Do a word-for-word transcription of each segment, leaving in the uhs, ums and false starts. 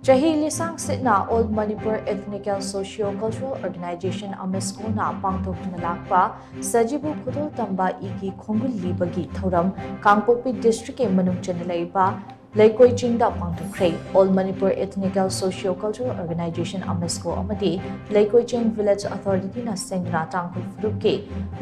ꯆꯍꯤ ꯂꯤꯁꯥꯡ ꯁꯤꯠꯅ All Manipur Ethnical Socio-Cultural Organization, ꯑꯃꯦꯁꯀꯣꯅ ꯄꯥꯡꯊꯣꯛꯇꯨꯅ ꯂꯥꯛꯄ ꯁꯖꯤꯕꯨ ꯈꯨꯗꯣꯜ ꯇꯝꯕ ꯏꯒꯤ ꯈꯣꯡꯒꯨꯜ ꯂꯤꯕꯒꯤ ꯊꯧꯔꯝ ꯀꯥꯡꯄꯣꯛꯄꯤ ꯗꯤꯁꯇ꯭ꯔꯤꯛꯀꯤ ꯃꯅꯨꯡ ꯆꯟꯅ ꯂꯩꯕ ꯂꯩꯀꯣꯏ ꯆꯤꯡꯗ ꯄꯥꯡꯊꯣꯛꯈ꯭ꯔꯦ꯫ All Manipur Ethnical Socio-Cultural Organization, ꯑꯃꯦꯁꯀꯣ, ꯑꯃꯗꯤ ꯂꯩꯀꯣꯏ ꯆꯤꯡ Village Authority-ꯅ ꯁꯦꯡꯗꯨꯅ ꯇꯥꯡꯈꯨꯜ ꯐꯨꯔꯨꯞꯀꯤ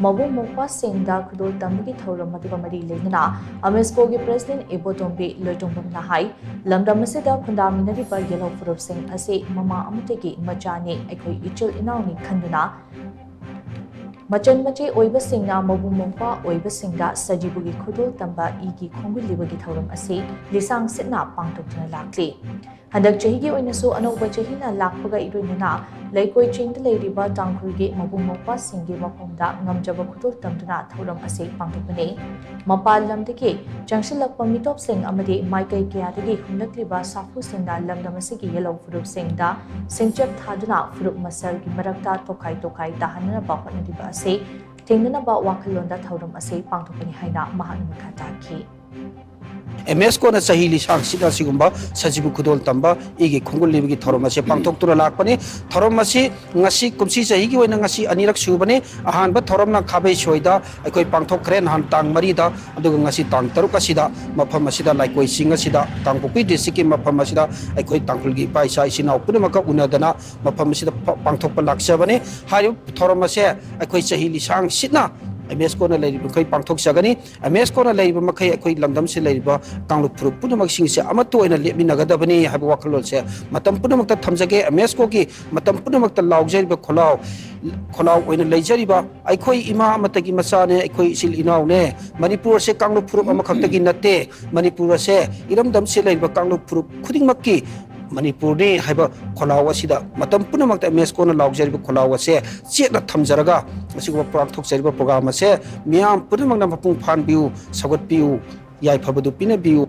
ꯃꯕꯨꯡ ꯃꯧꯄ꯭ꯋꯥꯁꯤꯡꯗ ꯈꯨꯗꯣꯜ ꯇꯝꯕꯒꯤ ꯊꯧꯔꯝ ꯑꯗꯨꯒ ꯃꯔꯤ ꯂꯩꯅꯅ ꯑꯃꯦꯁꯀꯣꯒꯤ President ꯏꯕꯣꯇꯣꯝꯕꯤ ꯂꯣꯏꯇꯣꯡꯕꯝꯅ ꯍꯥꯏ, ꯂꯝꯗꯝ ꯑꯁꯤꯗ ꯈꯨꯟꯗꯥꯃꯤꯟꯅꯔꯤꯕ ꯌꯦꯜꯍꯧ ꯐꯨꯔꯨꯞꯁꯤꯡ ꯑꯁꯤ ꯃꯃꯥ ꯑꯃꯠꯇꯒꯤ ꯃꯆꯥꯅꯤ, ꯑꯩꯈꯣꯏ ꯏꯆꯤꯜ ꯏꯅꯥꯎꯅꯤ ꯈꯟꯗꯨꯅ ꯃꯆꯟ ꯃꯆꯦ ꯑꯣꯏꯕꯁꯤꯡꯅ ꯃꯕꯨꯡ ꯃꯧꯄ꯭ꯋꯥ ꯑꯣꯏꯕꯁꯤꯡꯗ ꯁꯖꯤꯕꯨꯒꯤ ꯈꯨꯗꯣꯜ ꯇꯝꯕ ꯏꯒꯤ ꯈꯣꯡꯒꯨꯜ ꯂꯤꯕꯒꯤ ꯊꯧꯔꯝ ꯑꯁꯤ ꯂꯤꯁꯥꯡ ꯁꯤꯠꯅ ꯄꯥꯡꯊꯣꯛꯇꯨꯅ ꯂꯥꯛꯂꯤ꯫ ꯍꯟꯗꯛ ꯆꯍꯤꯒꯤ ꯑꯣꯏꯅꯁꯨ ꯑꯅꯧꯕ ꯆꯍꯤꯅ ꯂꯥꯛꯄꯒ ꯏꯔꯣꯏꯅꯅ ꯂꯩꯀꯣꯏ ꯆꯤꯡꯗ ꯂꯩꯔꯤꯕ ꯇꯥꯡꯈꯨꯜꯒꯤ ꯃꯕꯨꯡ ꯃꯧꯄ꯭ꯋꯥꯁꯤꯡꯒꯤ ꯃꯐꯝꯗ ꯉꯝꯖꯕ ꯈꯨꯗꯣꯜ ꯇꯝꯗꯨꯅ ꯊꯧꯔꯝ ꯑꯁꯤ ꯄꯥꯡꯊꯣꯛꯄꯅꯤ꯫ ꯃꯄꯥꯟ ꯂꯝꯗꯒꯤ ꯆꯪꯁꯤꯜꯂꯛꯄ ꯃꯤꯇꯣꯞꯁꯤꯡ ꯑꯃꯗꯤ ꯃꯥꯏꯀꯩ ꯀꯌꯥꯗꯒꯤ ꯍꯨꯝꯂꯛꯂꯤꯕ ꯁꯥꯐꯨꯁꯤꯡꯅ ꯂꯝꯗꯝ ꯑꯁꯤꯒꯤ ꯌꯦꯜꯍꯧ ꯐꯨꯔꯨꯞꯁꯤꯡꯗ ꯁꯤꯡꯆꯞ ꯊꯥꯗꯨꯅ ꯐꯨꯔꯨꯞ ꯃꯁꯦꯜꯒꯤ ꯃꯔꯛꯇ ꯇꯣꯈꯥꯏ ꯇꯣꯈꯥꯏ ꯇꯥꯍꯟꯅꯅꯕ ꯍꯣꯠꯅꯔꯤꯕ ꯑꯁꯤ ꯊꯤꯡꯅꯅꯕ ꯋꯥꯈꯜꯂꯣꯟꯗ ꯊꯧꯔꯝ ꯑꯁꯤ ꯄꯥꯡꯊꯣꯛꯄꯅꯤ ꯍꯥꯏꯅ ꯃꯍꯥꯛꯅ ꯃꯈꯥ ꯇꯥꯈꯤ꯫ ꯑꯦꯝ ꯑꯦꯁ ꯀꯣꯅ ꯆꯍꯤ ꯂꯤꯁꯥꯡ ꯁꯤꯗ ꯑꯁꯤꯒꯨꯝꯕ ꯁꯖꯤꯕꯨ ꯈꯨꯗꯣꯜ ꯇꯝꯕ ꯏꯒꯤ ꯈꯣꯡꯒꯨꯜ ꯂꯤꯕꯒꯤ ꯊꯧꯔꯝ ꯑꯁꯤ ꯄꯥꯡꯊꯣꯛꯇꯨꯅ ꯂꯥꯛꯄꯅꯤ꯫ ꯊꯧꯔꯝ ꯑꯁꯤ ꯉꯁꯤ ꯀꯨꯝꯁꯤ ꯆꯍꯤꯒꯤ ꯑꯣꯏꯅ ꯉꯁꯤ ꯑꯅꯤꯔꯛ ꯁꯨꯕꯅꯤ꯫ ꯑꯍꯥꯟꯕ ꯊꯧꯔꯝꯅ ꯈꯥꯕꯩ ꯁꯣꯏꯗ ꯑꯩꯈꯣꯏ ꯄꯥꯡꯊꯣꯛꯈ꯭ꯔꯦ ꯅꯍꯥꯟ ꯇꯥꯡ ꯃꯔꯤꯗ, ꯑꯗꯨꯒ ꯉꯁꯤ ꯇꯥꯡ ꯇꯔꯨꯛ ꯑꯁꯤꯗ ꯃꯐꯝ ꯑꯁꯤꯗ ꯂꯩꯀꯣꯏ ꯆꯤꯡ ꯑꯁꯤꯗ ꯀꯥꯡꯄꯣꯛꯄꯤ ꯗꯤꯁꯇ꯭ꯔꯤꯛꯀꯤ ꯃꯐꯝ ꯑꯁꯤꯗ ꯑꯩꯈꯣꯏ ꯇꯥꯡꯈꯨꯜꯒꯤ ꯏꯄꯥ ꯏꯆꯥ ꯏꯆꯤꯟ ꯏꯅꯥꯎ ꯄꯨꯝꯅꯃꯛꯀ ꯎꯅꯗꯅ ꯃꯐꯝ ꯑꯁꯤꯗ ꯄ-, ꯄꯥꯡꯊꯣꯛꯄ ꯂꯥꯛꯆꯕꯅꯤ꯫ ꯍꯥꯏꯔꯤꯕ ꯊꯧꯔꯝ ꯑꯁꯦ ꯑꯩꯈꯣꯏ ꯆꯍꯤ ꯂꯤꯁꯥꯡ ꯁꯤꯠꯅ ꯑꯦꯝ ꯑꯦꯁ ꯀꯣꯅ ꯂꯩꯔꯤꯕ ꯃꯈꯩ ꯄꯥꯡꯊꯣꯛꯆꯒꯅꯤ꯫ ꯑꯦꯝ ꯑꯦꯁ ꯀꯣꯅ ꯂꯩꯔꯤꯕ ꯃꯈꯩ ꯑꯩꯈꯣꯏ ꯂꯝꯗꯝꯁꯤꯗ ꯂꯩꯔꯤꯕ ꯀꯥꯡꯂꯨꯞ ꯐꯨꯔꯨꯞ ꯄꯨꯝꯅꯃꯛꯁꯤꯡꯁꯦ ꯑꯃꯠꯇ ꯑꯣꯏꯅ ꯂꯦꯞꯃꯤꯟꯅꯒꯗꯕꯅꯤ ꯍꯥꯏꯕ ꯋꯥꯈꯜꯂꯣꯟꯁꯦ ꯃꯇꯝ ꯄꯨꯝꯅꯃꯛꯇ ꯊꯝꯖꯒꯦ꯫ ꯑꯦꯝ ꯑꯦꯁ ꯀꯣꯒꯤ ꯃꯇꯝ ꯄꯨꯝꯅꯃꯛꯇ ꯂꯥꯎꯖꯔꯤꯕ ꯈꯣꯜꯂꯥꯎ, ꯈꯣꯜꯂꯥꯎ ꯑꯣꯏꯅ ꯂꯩꯖꯔꯤꯕ ꯑꯩꯈꯣꯏ ꯏꯃꯥ ꯑꯃꯠꯇꯒꯤ ꯃꯆꯥꯅꯦ, ꯑꯩꯈꯣꯏ ꯏꯆꯤꯜ ꯏꯅꯥꯎꯅꯦ꯫ ꯃꯅꯤꯄꯨꯔ ꯑꯁꯦ ꯀꯥꯡꯂꯨꯞ ꯐꯨꯔꯨꯞ ꯑꯃꯈꯛꯇꯒꯤ ꯅꯠꯇꯦ꯫ ꯃꯅꯤꯄꯨꯔ ꯑꯁꯦ ꯏꯔꯝꯗꯝꯁꯤꯗ ꯂꯩꯔꯤꯕ ꯀꯥꯡꯂꯨꯞ ꯐꯨꯔꯨꯞ ꯈꯨꯗꯤꯡꯃꯛꯀꯤ ꯃꯅꯤꯄꯨꯔꯅꯤ ꯍꯥꯏꯕ ꯈꯣꯜꯂꯥꯎ ꯑꯁꯤꯗ ꯃꯇꯝ ꯄꯨꯝꯅꯃꯛꯇ ꯑꯦꯝ ꯑꯦꯁ ꯀꯣꯅ ꯂꯥꯎꯖꯔꯤꯕ ꯈꯣꯜꯂꯥꯎ ꯑꯁꯦ ꯆꯦꯠꯅ ꯊꯝꯖꯔꯒ ꯑꯁꯤꯒꯨꯝꯕ ꯄꯥꯡꯊꯣꯛꯆꯔꯤꯕ ꯄ꯭ꯔꯣꯒ꯭ꯔꯥꯝ ꯑꯁꯦ ꯃꯤꯌꯥꯝ ꯄꯨꯝꯅꯃꯛꯅ ꯃꯄꯨꯡ ꯐꯥꯍꯟꯕꯤꯌꯨ, ꯁꯧꯒꯠꯄꯤꯌꯨ, ꯌꯥꯏꯐꯕꯗꯨ ꯄꯤꯅꯕꯤꯌꯨ꯫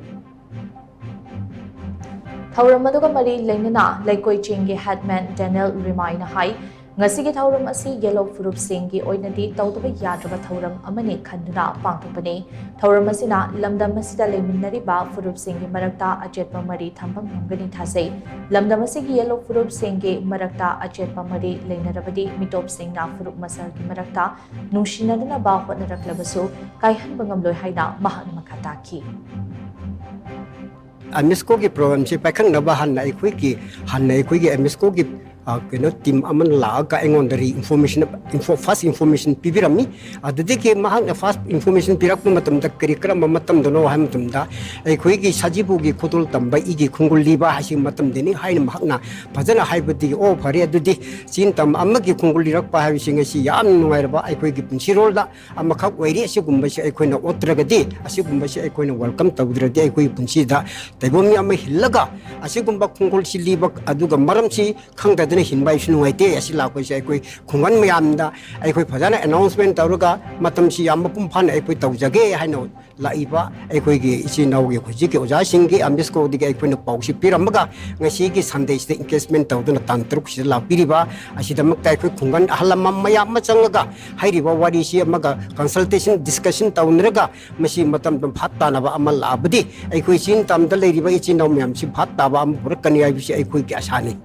ꯊꯧꯔꯝ ꯑꯗꯨꯒ ꯃꯔꯤ ꯂꯩꯅꯅ ꯂꯩꯀꯣꯏ ꯆꯤꯡꯒꯤ headman ꯗꯦꯅꯦꯜ ꯔꯤꯃꯥꯏꯅ ꯍꯥꯏ, ꯉꯁꯤꯒꯤ ꯊꯧꯔꯝ ꯑꯁꯤ ꯌꯦꯜꯂꯣ ꯐꯨꯔꯨꯞꯁꯤꯡꯒꯤ ꯑꯣꯏꯅꯗꯤ ꯇꯧꯗꯕ ꯌꯥꯗ꯭ꯔꯕ ꯊꯧꯔꯝ ꯑꯃꯅꯤ ꯈꯟꯗꯨꯅ ꯄꯥꯡꯊꯣꯛꯄꯅꯤ꯫ ꯊꯧꯔꯝ ꯑꯁꯤꯅ ꯂꯝꯗꯝ ꯑꯁꯤꯗ ꯂꯩꯃꯤꯟꯅꯔꯤꯕ ꯐꯨꯔꯨꯞꯁꯤꯡꯒꯤ ꯃꯔꯛꯇ ꯑꯆꯦꯠꯄ ꯃꯔꯤ ꯊꯝꯕ ꯉꯝꯒꯅꯤ ꯊꯥꯖꯩ꯫ ꯂꯝꯗꯝ ꯑꯁꯤꯒꯤ ꯌꯦꯜꯂꯣ ꯐꯨꯔꯨꯞꯁꯤꯡꯒꯤ ꯃꯔꯛꯇ ꯑꯆꯦꯠꯄ ꯃꯔꯤ ꯂꯩꯅꯔꯕꯗꯤ ꯃꯤꯇꯣꯞꯁꯤꯡꯅ ꯐꯨꯔꯨꯞ ꯃꯁꯦꯜꯒꯤ ꯃꯔꯛꯇ ꯅꯨꯡꯁꯤꯅꯗꯅꯕ ꯍꯣꯠꯅꯔꯛꯂꯕꯁꯨ ꯀꯥꯏꯍꯟꯕ ꯉꯝꯂꯣꯏ ꯍꯥꯏꯅ ꯃꯍꯥꯛꯅ ꯃꯈꯥ ꯇꯥꯈꯤ꯫ ꯑꯦꯝ ꯑꯦꯁ ꯀꯣꯒꯤ ꯄ꯭ꯔꯣꯕ꯭ꯂꯦꯝꯁꯦ ꯄꯥꯏꯈꯠꯅꯕ ꯍꯥꯟꯅ ꯑꯩꯈꯣꯏꯒꯤ ꯍꯥꯟꯅ ꯑꯩꯈꯣꯏꯒꯤ ꯑꯦꯝ ꯑꯦꯁ ꯀꯣꯒꯤ ꯀꯩꯅꯣ ꯇꯤꯝ ꯑꯃꯅ ꯂꯥꯛꯑꯒ ꯑꯩꯉꯣꯟꯗ ꯔꯤ ꯏꯟꯐꯣꯔꯃꯦꯁꯟ ꯏꯟꯐꯣ ꯐꯥꯔꯁ ꯏꯟꯐꯣꯔꯃꯦꯁꯟ ꯄꯤꯕꯤꯔꯝꯃꯤ꯫ ꯑꯗꯨꯗꯒꯤ ꯃꯍꯥꯛꯅ ꯐꯥꯔꯁ ꯏꯟꯐꯣꯔꯃꯦꯁꯟ ꯄꯤꯔꯛꯄ ꯃꯇꯝꯗ ꯀꯔꯤ ꯀꯔꯝꯕ ꯃꯇꯝꯗꯅꯣ ꯍꯥꯏꯕ ꯃꯇꯝꯗ ꯑꯩꯈꯣꯏꯒꯤ ꯁꯖꯤꯕꯨꯒꯤ ꯈꯨꯗꯣꯜ ꯇꯝꯕ ꯏꯒꯤ ꯈꯣꯡꯒꯨꯜ ꯂꯤꯕ ꯍꯥꯏꯁꯤ ꯃꯇꯝꯗꯅꯤ ꯍꯥꯏꯅ ꯃꯍꯥꯛꯅ ꯐꯖꯅ ꯍꯥꯏꯕꯗꯒꯤ ꯑꯣ ꯐꯔꯦ ꯑꯗꯨꯗꯤ ꯆꯤꯟ ꯇꯝ ꯑꯃꯒꯤ ꯈꯣꯡꯒꯨꯜ ꯂꯤꯔꯛꯄ ꯍꯥꯏꯕꯁꯤ ꯉꯁꯤ ꯌꯥꯝꯅ ꯅꯨꯡꯉꯥꯏꯔꯕ ꯑꯩꯈꯣꯏꯒꯤ ꯄꯨꯟꯁꯤꯔꯣꯜꯗ ꯑꯃꯈꯛ ꯑꯣꯏꯔꯤ꯫ ꯑꯁꯤꯒꯨꯝꯕꯁꯤ ꯑꯩꯈꯣꯏꯅ ꯑꯣꯠꯇ꯭ꯔꯒꯗꯤ ꯑꯁꯤꯒꯨꯝꯕꯁꯤ ꯑꯩꯈꯣꯏꯅ ꯋꯦꯜꯀꯝ ꯇꯧꯗ꯭ꯔꯗꯤ ꯑꯩꯈꯣꯏꯒꯤ ꯄꯨꯟꯁꯤꯗ ꯇꯩꯕꯣꯡ ꯃꯤ ꯑꯃ ꯍꯤꯜꯂꯒ ꯑꯁꯤꯒꯨꯝꯕ ꯈꯣꯡꯒꯨꯜꯁꯤ ꯂꯤꯕ ꯑꯗꯨꯒ ꯃꯔꯝꯁꯤ ꯈꯪꯗꯗꯅ ꯍꯤꯟꯕ ꯍꯥꯏꯕꯁꯨ ꯅꯨꯡꯉꯥꯏꯇꯦ꯫ ꯑꯁꯤ ꯂꯥꯛꯄꯁꯦ ꯑꯩꯈꯣꯏ ꯈꯨꯡꯒꯪ ꯃꯌꯥꯝꯗ ꯑꯩꯈꯣꯏ ꯐꯖꯅ ꯑꯦꯅꯥꯎꯟꯁꯃꯦꯟ ꯇꯧꯔꯒ ꯃꯇꯝꯁꯤ ꯌꯥꯝ ꯃꯄꯨꯡ ꯐꯥꯅ ꯑꯩꯈꯣꯏ ꯇꯧꯖꯒꯦ ꯍꯥꯏꯅ ꯂꯥꯛꯏꯕ ꯑꯩꯈꯣꯏꯒꯤ ꯏꯆꯤꯟ ꯏꯅꯥꯎꯒꯤ ꯍꯧꯖꯤꯛꯀꯤ ꯑꯣꯖꯥꯁꯤꯡꯒꯤ ꯑꯦꯝ ꯑꯦꯁ ꯀꯣꯗꯒꯤ ꯑꯩꯈꯣꯏꯅ ꯄꯥꯎꯁꯤ ꯄꯤꯔꯝꯃꯒ ꯉꯁꯤꯒꯤ ꯁꯟꯗꯦꯁꯤꯗ ꯑꯦꯡꯒꯦꯖꯃꯦꯟ ꯇꯧꯗꯨꯅ ꯇꯥꯡ ꯇꯔꯨꯛꯁꯤꯗ ꯂꯥꯛꯄꯤꯔꯤꯕ ꯑꯁꯤꯗꯃꯛꯇ ꯑꯩꯈꯣꯏ ꯈꯨꯡꯒꯪ ꯑꯍꯜ ꯂꯃꯟ ꯃꯌꯥꯝ ꯑꯃ ꯆꯪꯉꯒ ꯍꯥꯏꯔꯤꯕ ꯋꯥꯔꯤꯁꯤ ꯑꯃꯒ ꯀꯟꯁꯜꯇꯦꯁꯟ ꯗꯤꯁꯀꯁꯟ ꯇꯧꯅꯔꯒ ꯃꯁꯤ ꯃꯇꯝꯗ ꯚꯥꯞ ꯇꯥꯅꯕ ꯑꯃ ꯂꯥꯛꯑꯕꯗꯤ ꯑꯩꯈꯣꯏ ꯆꯤꯡ ꯇꯝꯗ ꯂꯩꯔꯤꯕ ꯏꯆꯤꯟ ꯏꯅꯥꯎ ꯃꯌꯥꯝꯁꯤ ꯚꯥꯞ ꯇꯥꯕ ꯑꯃ ꯄꯨꯔꯛꯀꯅꯤ ꯍꯥꯏꯕꯁꯤ ꯑꯩꯈꯣꯏꯒꯤ ꯑꯁꯥꯅꯤ꯫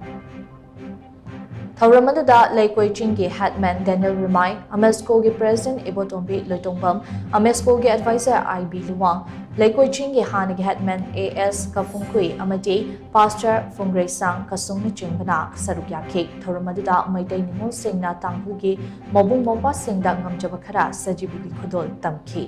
ꯊꯧꯔꯝ ꯑꯗꯨꯗ ꯂꯩꯀꯣꯏ ꯆꯤꯡꯒꯤ ꯍꯦꯗꯃꯦꯟ ꯗꯦꯅꯤꯜ ꯔꯤꯃꯥꯏ, ꯑꯦꯝ ꯑꯦꯁ ꯀꯣꯒꯤ ꯄ꯭ꯔꯦꯁꯤꯗꯦꯟꯠ ꯏꯕꯣꯇꯣꯝꯕꯤ ꯂꯣꯏꯇꯣꯡꯕꯝ, ꯑꯦꯝ ꯑꯦꯁ ꯀꯣꯒꯤ ꯑꯦꯗꯚꯥꯏꯖꯔ ꯑꯥꯏ ꯕꯤ ꯂꯨꯋꯥꯡ, ꯂꯩꯀꯣꯏ ꯆꯤꯡꯒꯤ ꯍꯥꯟꯅꯒꯤ ꯍꯦꯗꯃꯦꯟ ꯑꯦ ꯑꯦꯁ ꯀꯐꯨꯡꯀꯨꯏ ꯑꯃꯗꯤ ꯄꯥꯁꯇꯔ ꯐꯨꯡꯒ꯭ꯔꯩꯁꯥꯡ ꯀꯁꯨꯡꯅꯆꯤꯡꯕꯅ ꯁꯔꯨꯛ ꯌꯥꯈꯤ꯫ ꯊꯧꯔꯝ ꯑꯗꯨꯗ ꯃꯩꯇꯩ ꯅꯤꯉꯣꯜꯁꯤꯡꯅ ꯇꯥꯡꯈꯨꯜꯒꯤ ꯃꯕꯨꯡ ꯃꯧꯄ꯭ꯋꯥꯁꯤꯡꯗ ꯉꯝꯖꯕ ꯈꯔ ꯁꯖꯤꯕꯨꯒꯤ ꯈꯨꯗꯣꯜ ꯇꯝꯈꯤ꯫